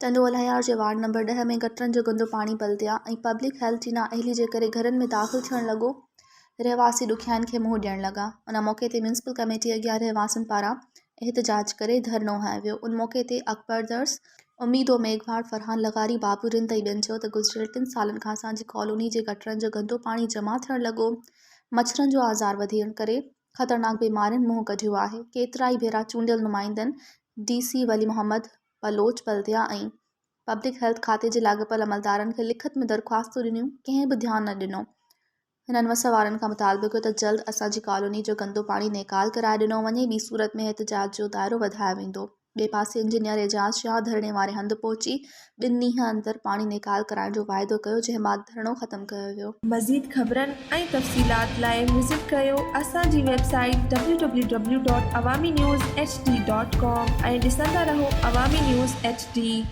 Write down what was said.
ٽنڊو الهيار جي ward number ڏهه ۾ گٽرن جو گندو پاڻي بلديا ۽ پبلڪ هيلٿ جي نااهلي جي ڪري گهرن ۾ داخل ٿيڻ لڳو، رهواسي ڏکيائين کي منهن ڏيڻ لڳا. ان موقعي تي ميونسپل ڪميٽي اڳيان رهواسين پاران احتجاج ڪري ڌرڻو هنيو ويو. ان موقعي تي اڪبر درس، اميدو ميگهواڙ، فرحان لغاري، بابو رند ۽ ٻين چيو ته گذريل ٽن سالن کان اسان جي ڪالوني جي گٽرن جو گندو پاڻي جمع ٿيڻ لڳو، مڇرن جو آزار وڌڻ ڪري خطرناڪ بيمارين منهن ڪڍيو آهي، ڪيترائي ڀيرا چونڊيل نمائندن D C Wali Muhammad Baloch Baldia ۽ public health کاتي جي لاڳاپيل عملدارن کي لکت ۾ درخواستون ڏنيون ڪنهن به ڌيان نه ڏنو. هنن وس وارن کان مطالبو ڪيو ته جلد اسان جي ڪالوني جو گندو پاڻي نيڪال ڪرائي ڏنو وڃي ٻي صورت ۾ احتجاج جو دائرو وڌايو ويندو. ٻئي پاسي انجنيئر اعجاز شاهه ڌرڻي واري هنڌ پهچي ٻن ڏينهن اندر پاڻي نيڪال ڪرائڻ جو واعدو ڪيو جنهن بعد ڌرڻو ختم ڪيو ويو. مزيد خبرن ۽ تفصيلات لاء وزٽ ڪريو اسان جي website W W W dot Awami news H D dot com ۽ ڏسندا رهو عوامي نيوز ايڇ ڊي.